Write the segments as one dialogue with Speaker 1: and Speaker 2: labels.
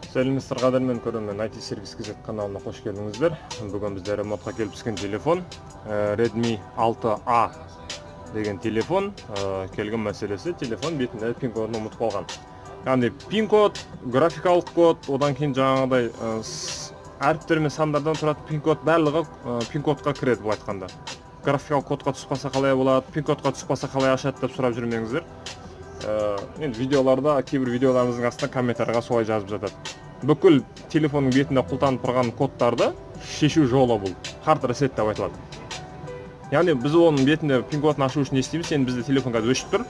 Speaker 1: Сәлеметсіздер, қадірмен көрермен, IT сервис KZ каналына қош келдіңіздер. Бүгін бізде ремонтқа келіп түскен телефон, Redmi 6A деген телефон. Келген мәселесі, телефон бетінде пин кодын ұмытып қалған. Яғни пин код, графикалық код, одан кейін жаңағыдай, әріптер мен сандардан тұратын пин код, барлығы, пин кодқа кіреді былай айтқанда. Графикалық кодқа түсіп қалса қалай болады, пин кодқа түсіп қалса қалай ашады деп сұрап жүрмеңіздер. Енді видеоларда, кейбір видеоларымыздың астына комментарийға солай жазып жатады. Бүкіл телефонның бетінде құлтанып тұрған кодтарды шешу жолы бұл. Hard reset деп айтылады. Яғни біз оның бетінде пин кодын ашу үшін не істейміз? Енді бізде телефон қазір өшіп тұр.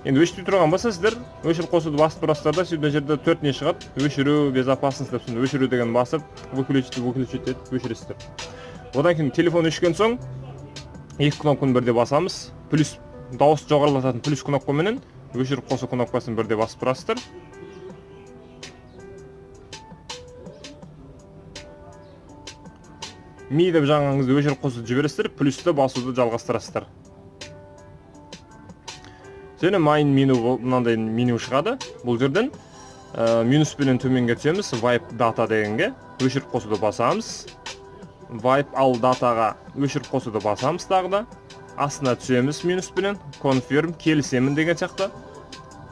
Speaker 1: Енді өшіп тұрған болса, сіздер өшіріп қосуды басып тұрасыздар да, сөйтіп мына жерде төрт не шығады? Өшіру, безопасность деп, сонда өшіру деген басып, выключить, выключить етіп өшіресіздер. Одан кейін телефон өшкен соң екі кнопканы бірде басамыз. Плюс дауыс жоғарылататын плюс кнопкаменен өшіріп қосу кнопкасын бірде басып тұрасыздар. Mi деп жанған кезде өшіріп қосуды жібересіздер, плюсті басуды жалғастырасыздар. Және main меню мынандай меню шығады. Бұл жерден, минуспенен төменге түсеміз, wipe data дегенге өшіріп қосуды басамыз. Wipe all dataға өшіріп қосуды басамыз тағы да. Астына түсеміз минуспенен, confirm, келісемін деген сияқты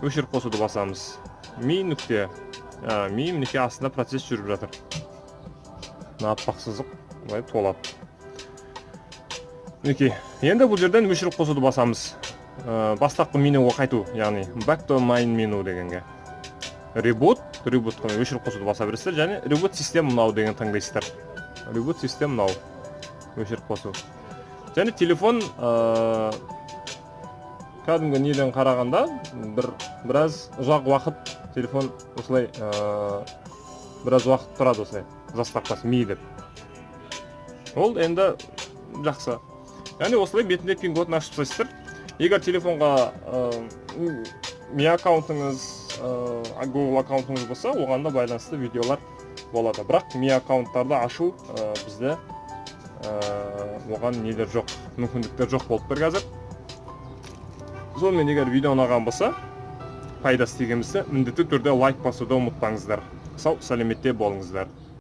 Speaker 1: өшіріп қосуды басамыз. Mi нүкте, ми мінекей астында процесс жүріп жатыр. Мына аппақ сызық былай толады. Мінекей, енді бұл жерден өшіріп қосуды басамыз. Бастапқы менюға қайту, яғни back to main menu дегенге. Reboot, rebootқа өшіріп қосуды баса бересіздер және reboot system now деген таңдайсыздар. Reboot system now, өшіріп қосу. Және телефон, кәдімгі неден қарағанда біраз ұзақ уақыт телефон осылай, біраз уақыт тұрады осылай заставкасы ми деп. Ол енді жақсы. Яғни осылай бетінде пин кодын ашып тастайсыздар. Егер телефонға, Mi аккаунтыңыз, Google аккаунтыңыз болса, оған да байланысты видеолар болады. Бірақ Mi аккаунттарды ашу, бізде, оған нелер жоқ, мүмкіндіктер жоқ болып тұр қазір. Сонымен, егер видео ұнаған болса, пайдасы тиген болса, міндетті түрде лайк басуды ұмытпаңыздар. Сау сәлеметте болыңыздар.